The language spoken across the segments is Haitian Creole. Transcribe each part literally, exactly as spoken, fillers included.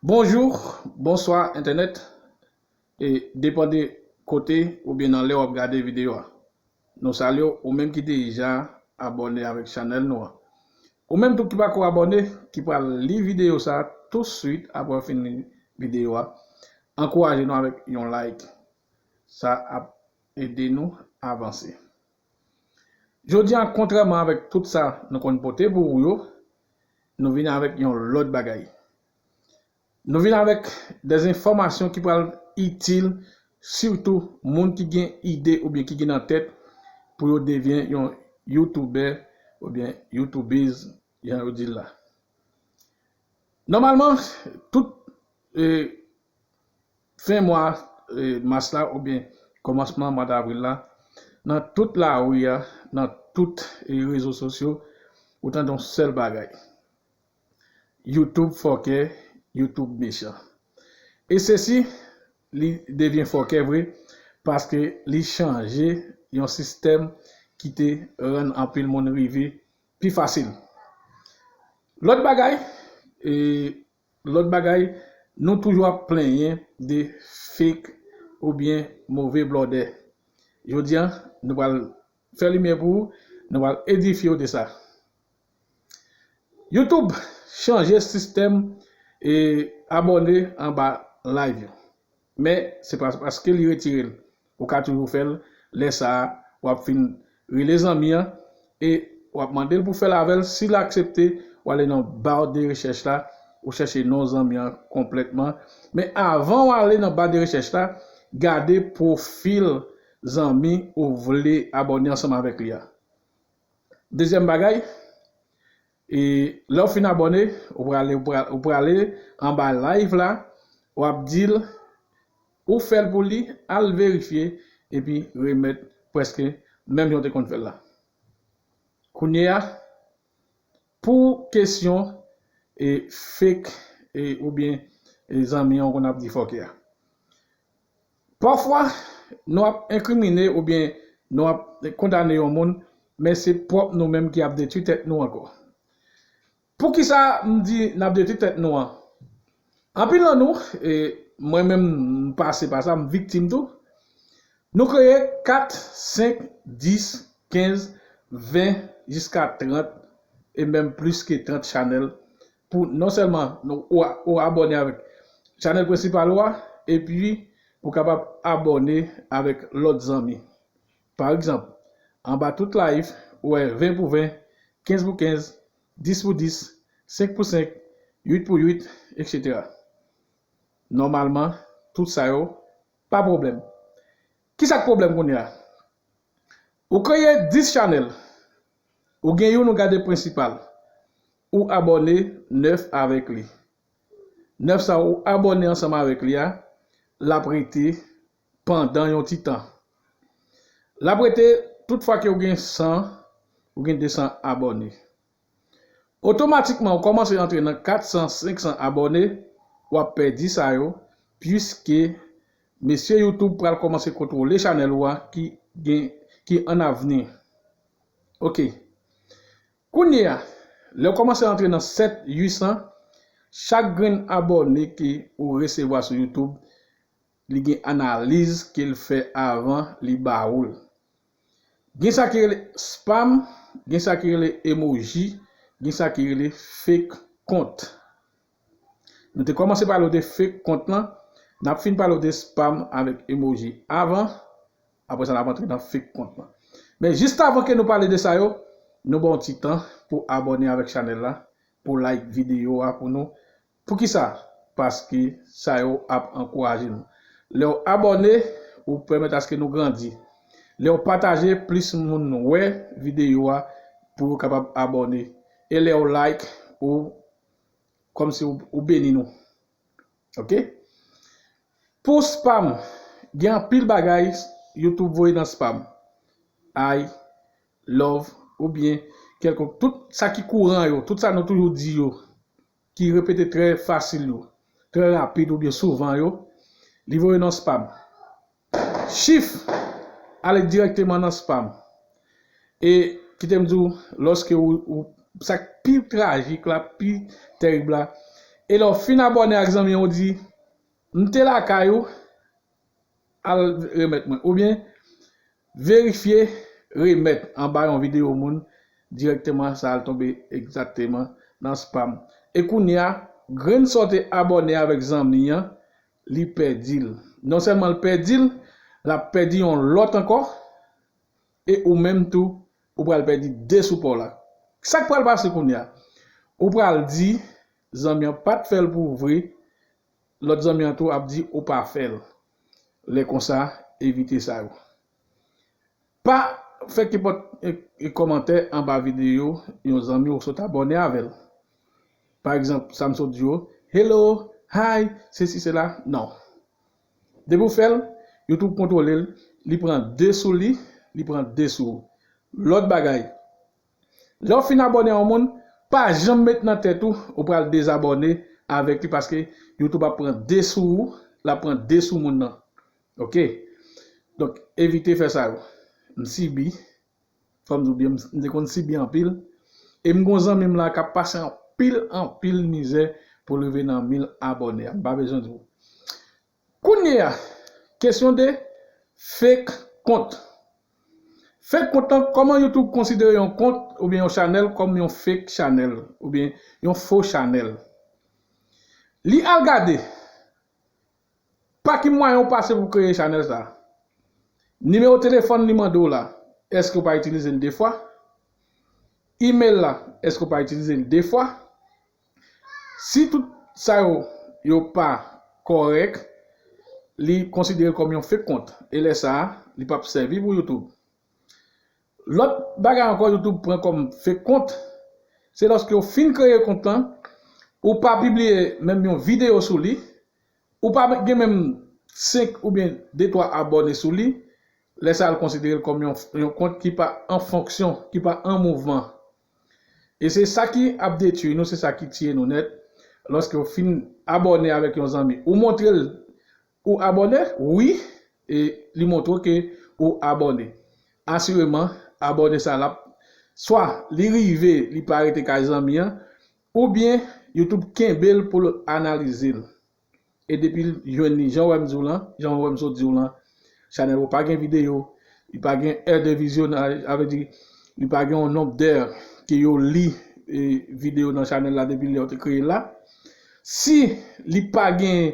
Bonjou, bonswa entènèt. E depann de kote oubyen nan lè w ap gade videyo a. Nou salye w, ou menm ki deja abòne avèk chanèl nou an. Ou menm tou ki pako abòne, ki pral li videyo sa a touswit apre w fin li videyo a, ankouraje nou avèk yon like. Sa ap ede nou avanse. Jodi a, kontrèman avèk tout sa nou konn pote pou ou yo, nou vin avèk yon lòt bagay. Nou vin avèk de enfòmasyon ki pral itil, sitou moun ki gen ide oubyen ki gen nan tèt pou yo devyen yon youtubè oubyen youtubèz, jan yo di l la. Nòmalman, tout e, fen mwa e, mas la oubyen kòmansman mwa davril la, nan tout lari a, nan tout e, rezo sosyo, ou tande yon sèl bagay. YouTube fòkè, YouTube mechan. E sesi, li devyen fòkè vre, paske li chanje yon sistèm ki te rann anpil moun rive pi fasil. Lòt bagay, e, lòt bagay, nou toujou ap plenyen de fake oubyen move blòdè. Jodi a, nou pral fè limyè pou ou, nou pral edifye w de sa. YouTube chanje sistèm e abòne anba live yo. Men, se pa paske li retire l. Ou ka toujou fè l. Lè sa a, w ap fin rele zanmi an e w ap mande l pou fè l avè l. Si l aksepte, w ale nan ba de rechèch la, ou chèche non zanmi an konplètman. Men avan w ale nan ba de rechèch la, gade pwofil zanmi ou vle abòne ansanm avèk li a. Dezyèm bagay, e lè w fin abòne, ou prale, ou pra- ou prale anba live la, w ap di l, ou fè l pou li, al verifye, epi remèt prèske menm jan w te konn fè l la. Kounye a, pou kesyon e fake e oubyen e zanmi an konn ap di fòkè a. Pafwa, nou ap enkrimine oubyen nou ap kondane yon moun, men se pwòp nou menm ki ap detwi tèt nou ankò. Poukisa m di n ap detwi tèt nou an? Anpil nan nou, e mwen menm m pase pa sa, m viktim tou. Nou kreye kat, senk, dis, kenz, ven, jiska trant, e menm plis ke trant chanèl pou non sèlman nou, ou, ou abòne avèk chanèl prensipal ou a, epi pou kapab abòne avèk lòt zanmi. Pa egzanp, anba tout live, ou wè ven pou ven, kenz pou kenz, dis pou dis, senk pou senk, uit pou uit, etsetera. Nòmalman, tout sa yo, pa pwoblèm. Kisa k pwoblèm kounye a? Ou kreye dis chanèl, ou gen youn ou gade prensipal, ou abòne nèf avèk li. Nèf sa ou abòne ansanm avèk li a, l ap rete pandan yon ti tan. L ap rete tout fwa ke ou gen san, ou gen de san abòne. Otomatikman, ou kòmanse antre nan kat san, senk san abòne, w ap pèdi sa yo, piske mesye YouTube pral kòmanse kontwole chanèl ou a ki gen, ki an avni. Oke. Kounye a, lè w kòmanse antre nan sèt, uit san, chak grenn abòne ke ou resevwa sou YouTube, li gen analiz ke l fè avan li ba ou l. Gen sa ki rele spam, gen sa ki rele emoji, gen sa ki rele fake kont. Nou te kòmanse pale w de fake kont lan, n ap fin pale w de spam avèk emoji avan, apre sa n ap antre nan fake kont lan. Men jis avan ke nou pale de sa yo, nou ba w ti tan pou abòne avèk chanèl la, pou like videyo a pou nou. Poukisa? Paske sa yo ap ankouraje nou. Lè w abòne, ou pèmèt aske nou grandi. Lè w pataje, plis moun wè videyo a pou yo kapab abòne. E lè w like, ou kòmsi ou, ou beni nou. Oke? Pou spam, gen anpil bagay YouTube voye nan spam. I love oubyen kèlkonk, tout sa ki kouran yo, tout sa nou toujou di yo, ki repete trè fasil yo, trè rapid oubyen souvan yo, li voye nan spam. Chif ale dirèkteman nan spam. E kite m di w, lòske ou, ou, sa k pi trajik la, pi tèrib la, E lè w fin abòne ak zanmi w, ou di, "M te lakay ou, al remèt mwen." Oubyen, verifye, remèt anba yon videyo moun, dirèkteman, sa al tonbe egzakteman nan spam. E kounye a, grenn sa w te abòne avèk zanmi an, li pèdi l. Non sèlman l pèdi l, l ap pèdi yon lòt ankò, e ou menm tou, ou pral pèdi de sou pa w la. Sa k pral pase kounye a? Ou pral di, zanmi an pa t fè l pou vre, lòt zanmi an tou ap di ou pa fè l. Lè konsa, evite sa yo. Pa fè kenpòt e, e kòmantè anba videyo yon zanmi ou sot abòne avè l. Pa egzanp, sa m sot di yo, "Hello, hi, sesi, sela." Non. Depi w fè l, YouTube kontwole l, li pran de sou li, li pran de sou ou. Lòt bagay, lè w fin abòne a yon moun, pa janm met nan tèt ou, ou pral dezabòne avèk li paske YouTube ap pran de sou ou, l ap pran de sou moun nan. Oke? Donk, evite fè sa yo. M sibi, fò m di w byen, m te konn sibi anpil. E m gon zanmi m la k ap pase anpil, anpil mizè pou l rive nan mil abòne a. M pa bezwen di w. Kounye a, kesyon de fake kont. Fake kont lan, kòman YouTube konsidere yon kont oubyen yon chanèl kòm yon fake chanèl oubyen yon fo chanèl? Li al gade pa ki mwayen ou pase pou kreye chanèl sa. Nimewo telefòn li mande w la, èske w pa itilize l de fwa? Email la, èske w pa itilize l de fwa? Si tout sa yo, yo pa kòrèk, li konsidere l kòm yon fake kont. E lè sa a, li p ap sèvi pou YouTube. Lòt bagay ankò YouTube pran kòm fake kont, se lòske w fin kreye kont lan, ou pa pibliye menm yon videyo sou li, ou pa gen menm senk oubyen de twa abòne sou li, lè sa a l konsidere l kòm yon, yon kont ki pa an fonksyon, ki pa an mouvman. E se sa ki ap detwi nou, se sa ki tiye nou nèt. Lòske w fin abòne avèk yon zanmi, ou montre l ou abòne, wi, e li montre w ke ou abòne. Asireman, abòne sa l ap, swa li rive, li pa rete kay zanmi an, oubyen YouTube kenbe l pou l analize l. E depi l jwenn li, jan w wè m di w lan, jan w wè m sot di w lan, chanèl ou pa gen videyo, li pa gen è de vizyonaj, sa vle di, li pa gen yon nonb dè ke yo li, e, videyo nan chanèl la depi lè yo te kreye l la. Si li pa gen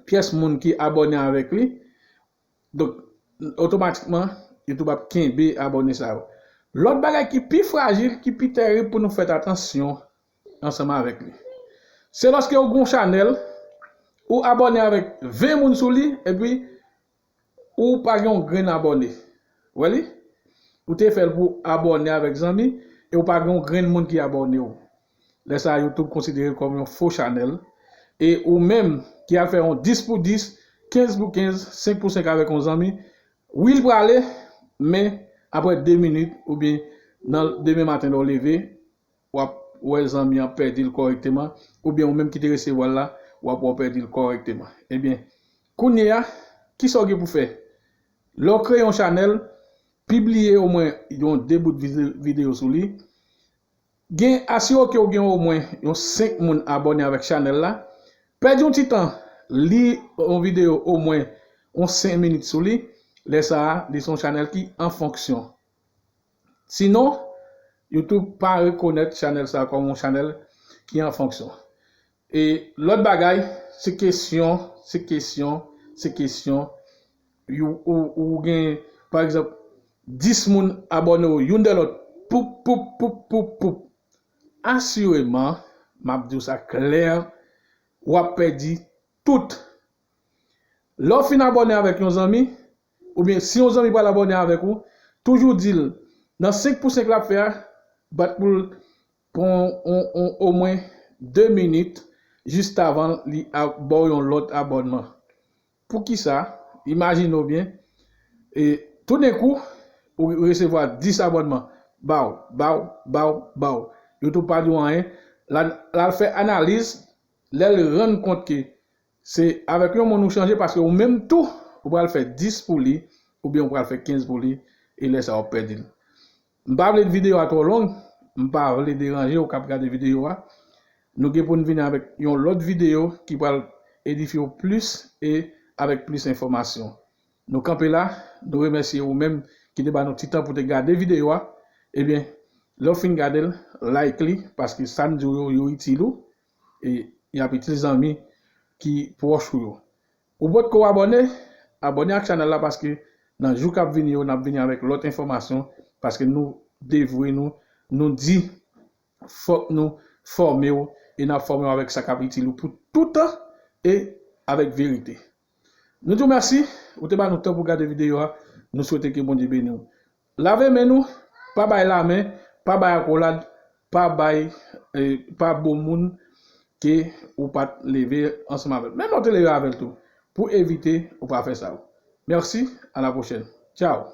pyès moun ki abòne avèk li, donk, otomatikman, YouTube ap kenbe abòne sa yo. Lòt bagay ki pi frajil, ki pi tèrib pou nou fèt atansyon ansanm avèk li, se lòske ou gen yon chanèl, ou abòne avèk ven moun sou li, epi ou pa gen yon grenn abòne. Wè li? Ou te fè l pou abòne avèk zanmi, e ou pa gen yon grenn moun ki abòne w. Lè sa a, YouTube konsidere l kòm yon fo chanèl. E ou menm ki al fè yon dis pou dis, kenz pou kenz, senk pou senk avèk yon zanmi, wi, l prale, men apre de minit oubyen nan demen maten lè w leve, w ap wè zanmi an pèdi l kòrèkteman, oubyen ou menm ki te resevwa l la, w ap wè w pèdi l kòrèkteman. Ebyen, kounye a, kisa w gen pou fè? Lè w kreye yon chanèl, pibliye omwen yon de bout vide-, videyo sou li. Gen, asire w ke w gen omwen yon senk moun abòne avèk chanèl la. Pèdi yon ti tan, li yon videyo omwen yon senk minit sou li. Lè sa a, li se yon chanèl ki an fonksyon. Sinon, YouTube pa rekonèt chanèl sa a kòm yon chanèl ki an fonksyon. E lòt bagay, se kesyon, se kesyon, se kesyon. Ou, ou, ou gen, pa egzanp, dis moun abòne w youn dè lòt. Poup, poup, poup, poup, poup. Asireman, m ap di w sa klè, w ap pèdi tout. Lè w fin abòne avèk yon zanmi, oubyen si yon zanmi pral abòne avèk ou, toujou di l, nan senk pou senk l ap fè a, bat pou l pran on, on, omwen de minit jis avan li a, ba w yon lòt abònman. Poukisa? Imajine w byen, e toudenkou, ou resevwa dis abònman. Baw, baw, baw, baw. YouTube pa di w anyen. L al, l al fè analiz, lè l rann kont ke se avèk yon moun ou chanje, paske ou menm tou, ou pral fè dis pou li, oubyen ou pral fè kenz pou li, e lè sa a w ap pèdi l. M pa vle videyo a twò long, m pa vle deranje w k ap gade videyo a. Nou gen pou n vini avèk yon lòt videyo ki pral edifye w plis e avèk plis enfòmasyon. Nou kanpe la, nou remèsye ou menm ki te ba nou ti tan pou te gade videyo a. Ebyen, lè w fin gade l, like li, paske sa n di w yo, yo itil ou, e y ap itil zanmi ki pwòch ou yo. Ou potko abòne, abòne ak chanèl la, paske nan jou k ap vini yo, n ap vini avèk lòt enfòmasyon, paske nou devwe nou, nou di fòk nou fòme w, e n ap fòme w avèk sa k ap itil ou pou toutan e avèk verite. Nou di w mèsi, ou te ba nou tan pou gade videyo a, nou swete ke Bondye beni w. Lave men nou, pa bay lamen, pa bay akolad, pa bay, eh, pa bon moun ke ou pa t leve ansanm avè l. Menm lè w te leve avè l tou, pou evite ou pa fè sa yo. Mèsi, a la pwochèn. Tchao.